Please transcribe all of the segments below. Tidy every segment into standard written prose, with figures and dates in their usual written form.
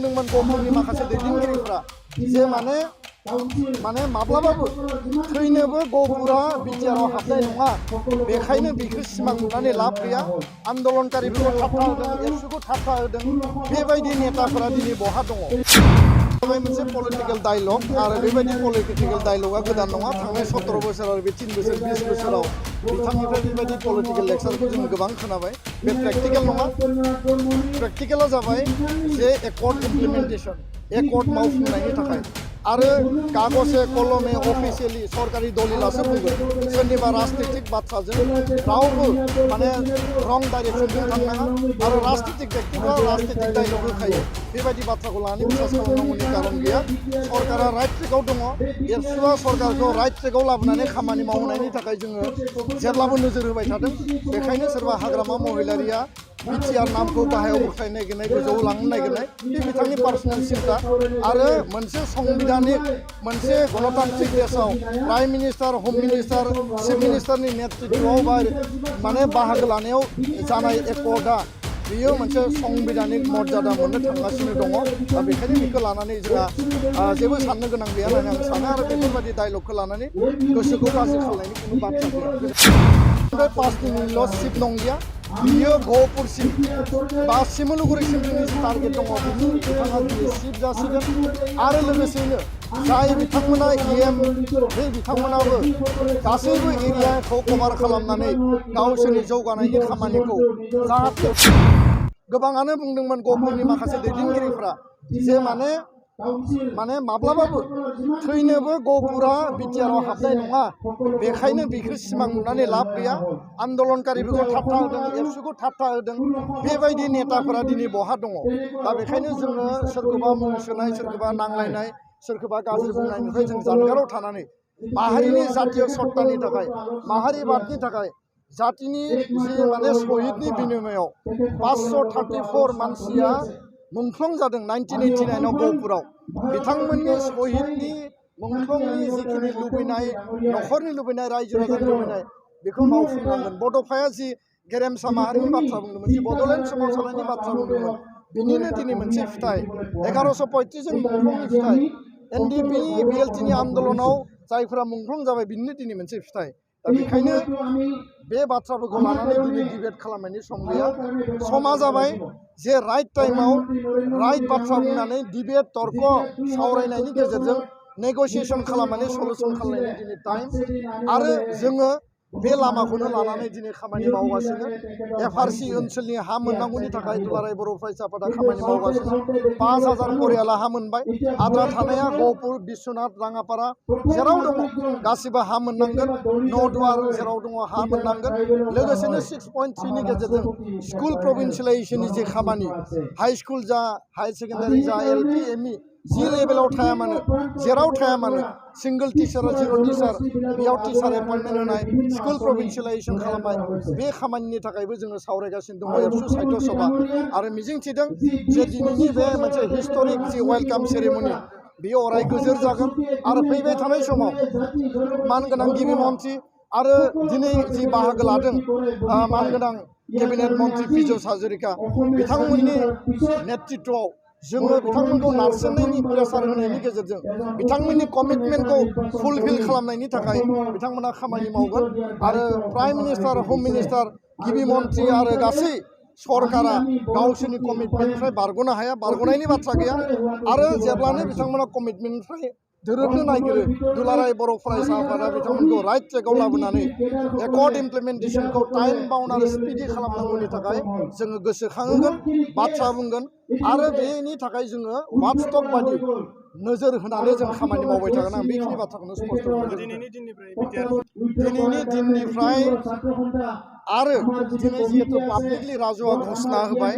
गौपुरनि माखासे दैदेनगिरिफ्रा जे माने माब्लाबाबो थैनोबो गौपुरा बिटिआरआव हाबनाय नङा बेखायनो बिखौ सिमां नुनानै लाब गैया आन्दोलनकारिफोरखौ थाबथा होदों एबसुखौ थाबथा होदों बेबायदि नेताफोरा दिनै बहा दङ मोनसे पलिटिकल डायलग आरो बेबायदि पलिटिकल डायलगा गोदान नङा थांनाय 17 बोसोर आरो बे 3 बोसोर 20 बोसोराव बिथांनिफ्राय बेबायदि पलिटिकल लेक्चारखौ जों गोबां खोनाबाय बे प्रेक्टिकल नङा प्रेक्टिकला जाबाय जे एकर्ड इमप्लिमेन्टेसन एकर्ड मावफुंनायनि थाखाय आरो कागजे कलमे अफिसियेलि सरकारि दलिलासो बुंगोन सोरनिबा राजनितिक बाथ्राजों रावबो माने रं डाइरेक्सनजों थांनाङा आरो राजनितिक व्यक्तिफ्रा राजनितिक डायलग होखायो बेबायदि बाथ्राखौ लानानै बिसास खालामनांगौनि कारन गैया सरकारा राइट ट्रेकआव दङ एबसुआ सरकारखौ राइट ट्रेकआव लाबोनानै खामानि मावनायनि थाखाय जोङो जेब्लाबो नोजोर होबाय थादों बेखायनो सोरबा हाग्रामा महिलारिया बिटिआर नामखौ गाहायाव बोख्लायनो नागिरनाय गोजौआव लांनो नागिरनाय बे बिथांनि पार्सनेल सिन्था आरो मोनसे संबिधानिक मोनसे गणतान्त्रिक देशआव प्राइम मिनिस्टार होम मिनिस्टार चिफ मिनिस्टारनि नेतृत्वआव माने बाहागो लानायाव जानाय एकर्डआ बियो मोनसे संबिधानिक मर्यादा मोननो थांगासिनो दङ दा बेखायनो बेखौ लानानै जोंहा जेबो साननो गोनां गैया होननानै आं सानो आरो बेफोरबायदि डायलगखौ लानानै गोसोखौ गाज्रि खालामनायनि खुनु बाथ्रा गैया 5 दिननिल' सिट नंलिया बियो गहपुरसिम बा सिमलुगुरिसिम जोंनि टारगेट दङ बिथाङा दिनै सिट जासिगोन आरो लोगोसेनो जाय बिथांमोना इएम बे बिथांमोनाबो गासैबो एरियाखौ कभार खालामनानै गावसोरनि जौगानायनि खामानिखौ जाहाथे गोबाङानो बुंदोंमोन गहपुरनि माखासे दैदेनगिरिफ्रा जे माने माब्लाबाबो थैनोबो गहपुरा बिटिआरआव हाबनाय नङा बेखायनो बिखौ सिमां नुनानै लाब गैया आन्दोलनकारिफोरखौ थाबथा होदों एबसुखौ थाबथा होदों बेबायदि नेताफोरा दिनै बहा दङ दा बेखायनो जोङो सोरखौबा मुं सोनाय सोरखौबा नांलायनाय सोरखौबा गाज्रि बुंनायनिफ्राय जों जानगाराव थानानै माहारिनि जातीय सत्तानि थाखाय माहारिबादनि थाखाय जातिनि जि माने शहीदनि बिनिमयाव 534 मानसिया मुंख्लं जादों 1989 गहपुराव बिथांमोननि शहीदनि मुंख्लंनि जिखिनि लुबैनाय नखरनि लुबैनाय रायजो राजानि लुबैनाय बेखौ मावफुंनांगोन बड'फाया जि गेरेमसा माहारिनि बाथ्रा बुंदोंमोन जि बड'लेण्ड सोमावसारनायनि बाथ्रा बुंदोंमोन बिनिनो दिनै मोनसे फिथाइ 1135 जों मुंख्लंनि फिथाइ एनडिपि बिएलटिनि आन्दोलनाव जायफोरा मुंख्लं जाबाय बिनिनो दिनै मोनसे फिथाइ दा बेखायनो बे बाथ्राफोरखौ लानानै दिनै डिबेट खालामनायनि सम गैया समा जाबाय जे राइट टाइमाव राइट बाथ्रा बुंनानै डिबेट तर्क सावरायनायनि गेजेरजों नेगसिएसन खालामनानै सल्युसन खालामनायनि दिनै टाइम आरो जोङो बे लामाखौनो लानानै दिनै खामानि मावगासिनो एफआरसि ओनसोलनि हा मोननांगौनि थाखाय दुलाराय बर' फरायसा आफादा खामानि मावगासिनो 5000 परियाला हा मोनबाय आद्रा थानाया गहपुर बिश्वनाथ राङापारा जेराव दङ गासिबो हा मोननांगोन न'दुवार जेराव दङ हा मोननांगोन लोगोसेनो 6.3 नि गेजेरजों स्कुल प्रभिन्सियेलाइजेसननि जे खामानि हाई स्कुल जा हाई सेकेन्डारि जा एलपि एमइ जि लेभेलाव थाया मानो जेराव थाया मानो सिंगल टिचार जिर' टिचार बेयाव टिचार एपइन्टमेन्ट होनाय स्कुल प्रभिन्सियेलाइजेसन खालामनाय बे खामानिनि थाखायबो जोङो सावरायगासिनो दङ एबसु साहित्य सभा आरो मिजिंथिदों जे दिनैनि बे मोनसे हिस्टरिक जि वेलकाम सेरेमनि बेयो अराय गोजोर जागोन आरो फैबाय थानाय समाव मानगोनां गिबि मन्थ्रि आरो दिनै जि बाहागो लादों मानगोनां केबिनेट मन्थ्रि पिजस हाजरिका बिथांमोननि नेतृत्वआव जोङो बिथांमोनखौ नारसिननायनि प्रेसार होनायनि गेजेरजों बिथांमोननि कमिटमेन्टखौ फुलफिल खालामनायनि थाखाय बिथांमोना खामानि मावगोन आरो प्राइम मिनिस्टार होम मिनिस्टार गिबि मन्थ्रि आरो गासै सरकारा गावसोरनि कमिटमेन्टनिफ्राय बारग'नो हाया बारग'नायनि बाथ्रा गैया आरो जेब्लानो बिथांमोना कमिटमेन्टनिफ्राय दोरोदनो नागिरो दुलाराय बर' फरायसा आफादा बिथांमोनखौ राइट ट्रेकआव लाबोनानै एकर्ड इमप्लिमेन्टेसनखौ टाइम बाउन्ड आरो स्पिडि खालामनांगौनि थाखाय जोङो गोसोखांहोगोन बाथ्रा बुंगोन आरो बेनि थाखाय जोङो वाटसटक बायदि नोजोर होनानै जों खामानि मावबाय थागोन आं बेखिनि बाथ्राखौनो स्पष्ट दिनैनि दिननिफ्राय आरो दिनै जिहेतु पाब्लिकलि राजुआ घोषणा होबाय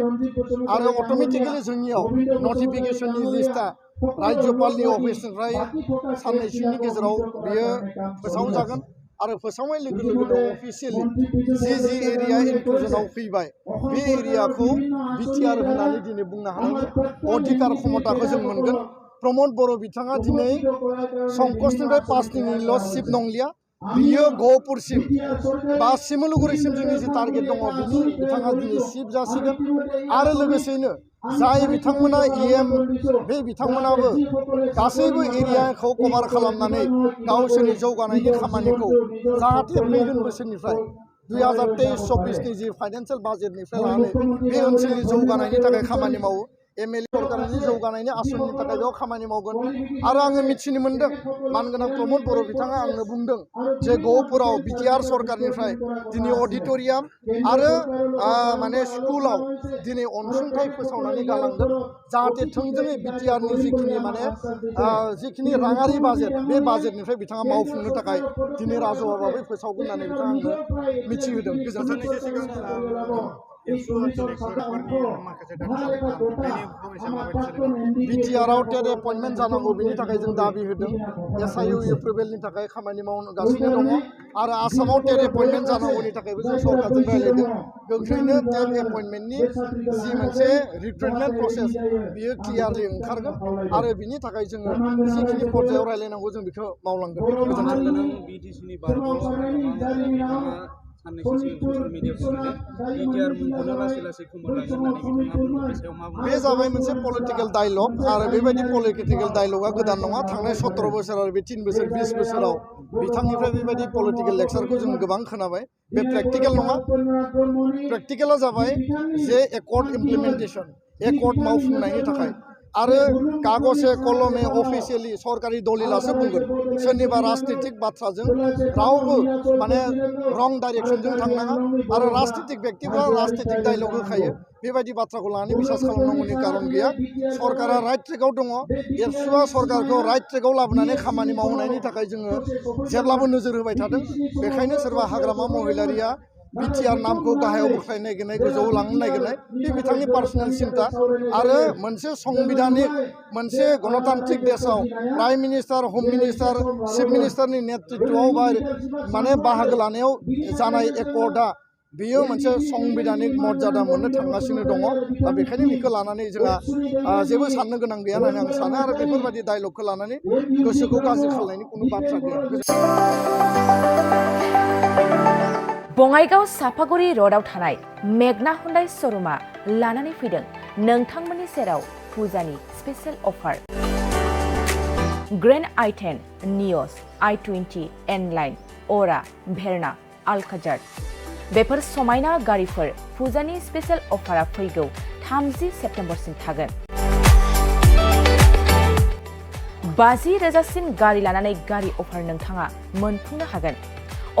आरो अट'मेटिकेलि जोंनियाव नटिफिकेसननि लिस्टआ राज्यपालनि अफिसनिफ्राय साननैसोनि गेजेराव बियो फोसावजागोन आरो फोसावनाय लोगो लोगोनो अफिसियेलि जि एरिया इनक्लुजनाव फैबाय बे एरियाखौ बिटिआर होननानै दिनै बुंनो हानायनि अधिकार क्षमताखौ जों मोनगोन प्रमद बर' बिथाङा दिनै संकसनिफ्राय 5 दिननिल' सिट नंलिया बियो गहपुरसिम बा सिमलुगुरिसिम जोंनि जि टारगेट दङ बिनि बिथाङा दिनै सिट जासिगोन आरो लोगोसेनो जाय बिथांमोना EM बे बिथांमोनाबो गासैबो एरियाखौ कभार खालामनानै गावसोरनि जौगानायनि खामानिखौ जाहाथे फैगोन बोसोरनिफ्राय 2023-24 जि फाइनान्सियेल बाजेटनिफ्राय लानानै बे ओनसोलनि जौगानायनि थाखाय खामानि मावो MLA सरकारनि जौगानायनि आसननि थाखाय बेयाव खामानि मावगोन आरो आङो मिथिनो मोनदों मानगोनां प्रमद बर' बिथाङा आंनो बुंदों जे गहपुराव BTR सरकारनिफ्राय दिनै अडिट'रियाम आरो माने स्कुलाव दिनै अनसुंथाइ फोसावनानै गालांदों जाहाथे थोंजोङै BTRनि जिखिनि माने जिखिनि राङारि बाजेट बे बाजेटनिफ्राय बिथाङा मावफुंनो थाखाय दिनै राजौआबाबो फोसावगोन होननानै बिथाङा आंनो मिथिहोदों गोजोन्थों। BTRआव टेट एपइन्टमेन्ट जानांगौ बेनि थाखाय जों दाबि होदों SIU एप्रुभेलनि थाखाय खामानि मावगासिनो दङ आरो आसामाव टेट एपइन्टमेन्ट जानांगौनि थाखायबो जों सरकारजों रायज्लायदों गोख्रैनो टेट एपइन्टमेन्टनि जि मोनसे रिक्रुटमेन्ट प्रसेस बियो क्लियारलि ओंखारगोन आरो बिनि थाखाय जोङो जिखिनि पर्यायाव रायज्लायनांगौ जों बेखौ मावलांगोन बे जाबाय मोनसे पलिटिकेल डायलग आरो बेबायदि पलिटिकेल डायलगा गोदान नङा थांनाय 17 बोसोर आरो बे 3 बोसोर 20 बोसोराव बिथांनिफ्राय बेबायदि पलिटिकेल लेक्चारखौ जों गोबां खोनाबाय बे प्रेक्टिकेल नङा प्रेक्टिकेला जाबाय जे एकर्ड इमप्लिमेन्टेसन एकर्ड मावफुंनायनि थाखाय आरो कागजे कलमे अफिसियेलि सरकारि दलिलासो बुंगोन सोरनिबा राजनितिक बाथ्राजों रावबो माने रं डाइरेक्सनजों थांनाङा आरो राजनितिक व्यक्तिफ्रा राजनितिक डायलग होखायो बेबायदि बाथ्राखौ लानानै बिसास खालामनांगौनि कारन गैया सरकारा राइट ट्रेकआव दङ एबसुआ सरकारखौ राइट ट्रेकआव लाबोनानै खामानि मावनायनि थाखाय जोङो जेब्लाबो नोजोर होबाय थादों बेखायनो सोरबा हाग्रामा महिलारिया BTR नामखौ गाहायाव बोख्लायनो नागिरनाय गोजौआव लांनो नागिरनाय बे बिथांनि पार्सनेल सिन्ता आरो मोनसे संबिधानिक मोनसे गणतान्त्रिक देशाव प्राइम मिनिस्टार होम मिनिस्टार चिफ मिनिस्टारनि नेतृत्वआव माने बाहागो लानायाव जानाय एकर्डआ बेयो मोनसे संबिधानिक मर्यादा मोननो थांगासिनो दङ दा बेखायनो बेखौ लानानै जोंहा जेबो साननो गोनां गैया होननानै आं सानो आरो बेफोरबायदि डायलगखौ लानानै गोसोखौ गाज्रि खालामनायनि खुनु बाथ्रा गैया बङाइगाव सापागुरि र'डआव थानाय मेगना हुन्डाइ श'रुमा लानानै फैदों नोंथांमोननि सेराव फुजानि स्पेशेल अफार ग्रेन्ड i10 नियस i20 N-लाइन अरा भेरना आल्काजार बेफोर समायना गारिफोर फुजानि स्पेशेल अफारा फैगौ 30 सेप्तेम्बरसिम थागोन 50,000सिम गारि लानानै गारि अफार नोंथाङा मोनफुंनो हागोन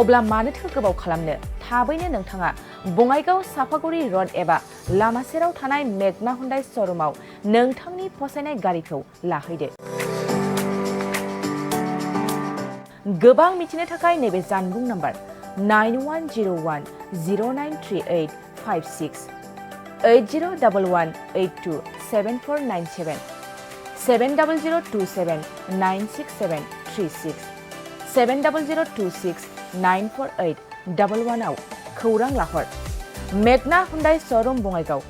अब्ला मानोथो गोबाव खालामनो थाबैनो नोंथाङा बङाइगाव सापागुरि र'ड एबा लामा सेराव थानाय मेगना हुन्डाइ श'रुमाव नोंथांनि फसायनाय गारिखौ लाहैदो गोबां मिथिनो थाखाय नैबे जानबुं नाम्बार 9101093856 8011827497 700279673 70026948111 आव खौरां लाहर मेगना हुन्डाइ श'रुम बङाइगाव